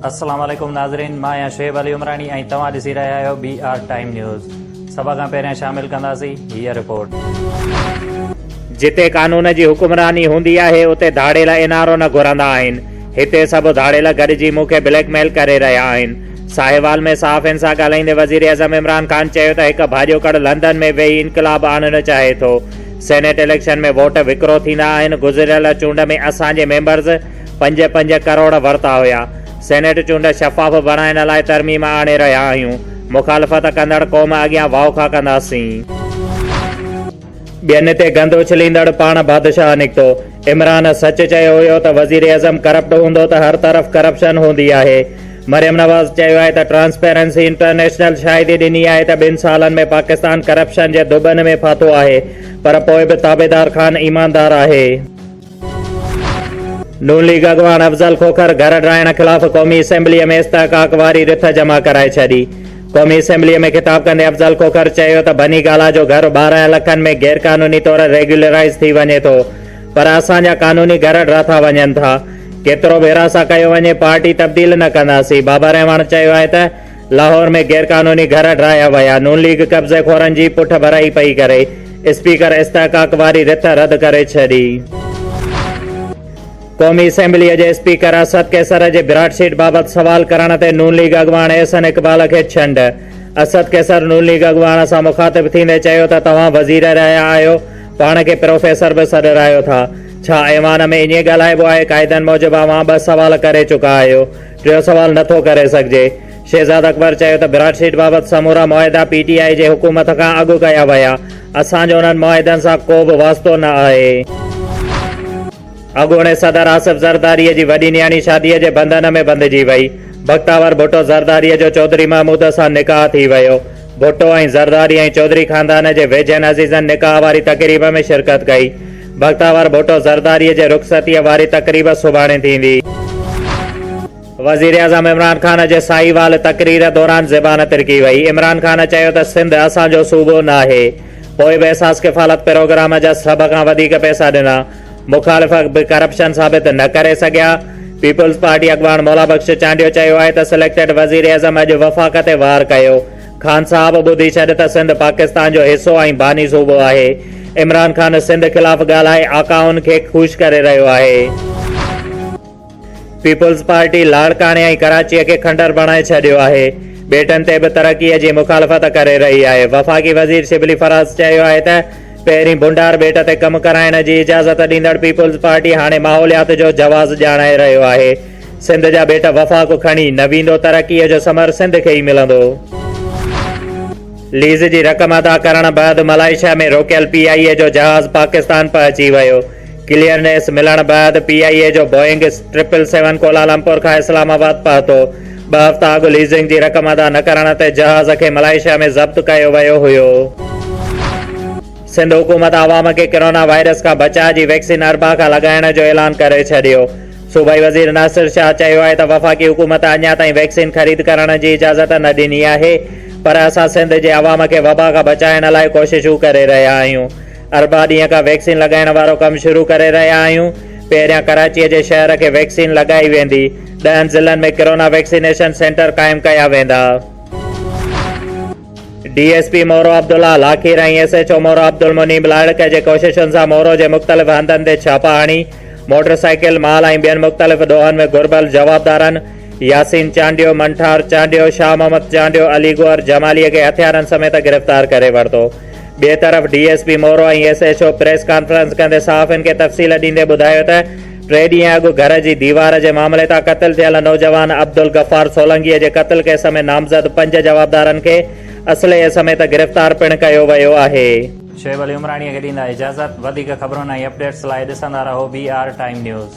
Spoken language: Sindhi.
السلام عليڪم ناظرين مان آهيان شعيب علي عمراڻي ۽ توهان ڏسي رهيا آهيو بي آر ٽائيم نيوز سڀ کان پهريان شامل ڪنداسين هيء رپورٽ. جتي قانون جي حڪمراني هوندي آهي اتي ڌاڙيل اين آر او نه گهرندا آهن، هتي سڀ ڌاڙيل گڏجي مون کي بليڪ ميل ڪري رهيا آهن. ساهيوال ۾ صحافين سان ڳالهائيندي وزيراعظم عمران خان چيو ته هڪ ڀاڄوڪڙ لندن ۾ ويهي انقلاب آڻڻ چاهي ٿو، سينيٽ اليڪشن ۾ ووٽ وڪرو ٿيندا آهن، گذريل چونڊ ۾ اسان جي ميمبرز پنج پنج ڪروڙ ورتا هيا، سينيٽ چونڊ شفاف بڻائڻ لاء ترميم آڻي رهيا آهيون، مخالفت ڪندڙ قوم اڳيان واوکا ڪنداسين. ٻين تي گند اڇليندڙ پاڻ بادشاهه نڪتو، عمران سچ چيو هيو ته وزيراعظم ڪرپٽ هوندو ته هر طرف ڪرپشن هوندي آهي، مريم نواز چيو آهي ته ٽرانسپيرنسي انٽرنيشنل شاهدي ڏني آهي ته ٻن سالن ۾ پاڪستان ڪرپشن جي ڌٻن ۾ ڦاٿو آهي پر پوء به تابعدار خان ايماندار آهي. نون ليگ اڳواڻ افضل کوکر گهر ڊاهڻ خلاف قومي اسيمبليء ۾ استحقاق واري رٿ جمع ڪرائي ڇڏي. قومي اسيمبليء ۾ خطاب ڪندي افضل کوکر چيو ته بني گالا جو گهر 12 لکن ۾ غيرقانوني طور ريگيولرائيز ٿي وڃي ٿو پر اسان جا قانوني گهر ڊاٿا وڃن ٿا، ڪيترو به هراسان ڪيو وڃي پارٽي تبديل نه ڪنداسين. بابر اعواڻ چيو آهي ته لاهور ۾ غيرقانوني گهر ڊاهيا ويا، نون ليگ قبضي خورن جي پٺڀرائي پئي ڪري، اسپيڪر استحقاق واري رٿ رد ڪري ڇڏي. قومي اسيمبليء جي اسپيڪر اسد قيصر جي براڊ شيٽ بابت سوال ڪرڻ تي نون ليگ اڳواڻ احسن اقبال کي ڇنڊ، اسد قيصر نون ليگ اڳواڻ سان مخاطب ٿيندي چيو ته توهان وزير رهيا آهيو، پاڻ کي پروفيسر به سڏرايو ٿا، ڇا ايوان ۾ ائين ڳالهائبو آهي، قاعدن موجب اوهان ٻه سوال ڪري چڪا آهيو، ٽيون سوال نٿو ڪري سگهجي. شهزاد اڪبر چيو ته براڊ شيٽ بابت سمورا معاهدا پي ٽي آء جي حڪومت کان اڳ ڪيا ويا، اسان جو انهن معاهدن سان ڪو به واسطو نه آهي. اڳوڻي صدر آصف زرداري جي وڏي نياڻي شادي جي بنڌن ۾ ٻنڌجي وئي، بختاور ڀٽو زرداري جو چوڌري محمود سان نڪاح ٿي ويو، ڀٽو ۽ زرداري ۽ چوڌري خاندان جي ويجهن عزيزن نڪاح واري تقريب ۾ شرڪت ڪئي. بختاور ڀٽو زرداري جي رخصتيء واري تقريب سڀاڻي ٿيندي. وزيراعظم عمران خان جي ساهيوال تقرير دوران زبان ترڪي وئي. عمران خان چيو ته سنڌ اسان جو صوبو ناهي، پوء به احساس ڪفالت پروگرام جا سڀ کان وڌيڪ پئسا ڏنا، مخالف به ڪرپشن ثابت نه ڪري سگهيا. پيپلز پارٽي اڳواڻ مولا بخش چانڊيو چيو آهي ته سليڪٽيڊ وزيراعظم اڄ وفاق تي وار ڪيو، خان صاحب ٻڌي ڇڏ ته سنڌ پاڪستان جو حصو ۽ باني صوبو آهي، عمران خان سنڌ خلاف ڳالهائي آقائن کي خوش ڪري رهيو آهي. پيپلز پارٽي لاڙڪاڻي ۽ ڪراچيء کي کنڊر بڻائي ڇڏيو آهي، ٻيٽن تي به ترقيء جي مخالفت ڪري رهي آهي. وفاقي وزير شبلي فراز چيو آهي ته پهرين ڀنڊار ٻيٽ تي ڪم ڪرائڻ جي اجازت ڏيندڙ پيپلز پارٽي هاڻي ماحوليات جو جواز ڄاڻائي رهيو آهي، سنڌ جا ٻيٽ وفاق کڻي نه ويندو، ترقيء جو ثمر سنڌ کي ئي ملندو. ليز جي رقم ادا ڪرڻ بعد ملائيشيا ۾ روڪيل پي آء اي جو جهاز پاڪستان پهچي ويو. ڪليئرنس ملڻ بعد پي آء اي جو بوئنگ ٽرپل سيون ڪولالمپور کان اسلام آباد پهتو. ٻه هفتا اڳ ليزنگ جي رقم ادا نه ڪرڻ تي جهاز کي ملائيشيا ۾ ضبط ڪيو ويو هيو. سنڌ حڪومت عوام کي ڪرونا وائرس کان بچاء جي ويڪسين اربع کان لڳائڻ جو اعلان ڪري ڇڏيو. صوبائي وزير ناصر شاهه چيو آهي ته وفاقي حڪومت اڃا تائين ويڪسين خريد ڪرڻ جي اجازت نه ڏني آهي پر اسان سنڌ جي عوام کي وبا کان بچائڻ لاء ڪوششون ڪري رهيا آهيون. اربع ڏينهن کان ويڪسين لڳائڻ وارو ڪم شروع ڪري رهيا آهيون، پهريان ڪراچي جي شهر کي ويڪسين لڳائي ويندي، ڏهن ضلعن ۾ ڪرونا ويڪسينيشن سينٽر قائم ڪيا ويندا. D S P Moro Abdullah Lakhair ۽ S H O Moro Abdul Muneeb Larik جي ڪوششن سان مورو جي مختلف هنڌن تي ڇاپا هڻي موٽر سائيڪل، مال ۽ ٻين مختلف ڏوهن ۾ گهربل جوابدارن ياسين چانڊيو، منٺار چانڊيو، شاهه محمد چانڊيو، علي گوهر جمالي کي هٿيارن سميت گرفتار ڪري ورتو. ٻئي طرف D S P Moro ۽ S H O press conference ڪندي صحافين کي تفصيل ڏيندي ٻڌايو ته ٽي ڏينهن اڳ گهر جي ديوار جي معاملي تان قتل ٿيل نوجوان عبدالغفار سولنگي جي قتل ڪيس ۾ نامزد پنج جوابدارن کي اسلحي سميت گرفتار پڻ ڪيو ويو آهي. شعيب علي عمراڻي کي ڏيندا اجازت، وڌيڪ خبرن ۽ اپڊيٽس لاء ڏسندا رهو بي آر ٽائيم نيوز.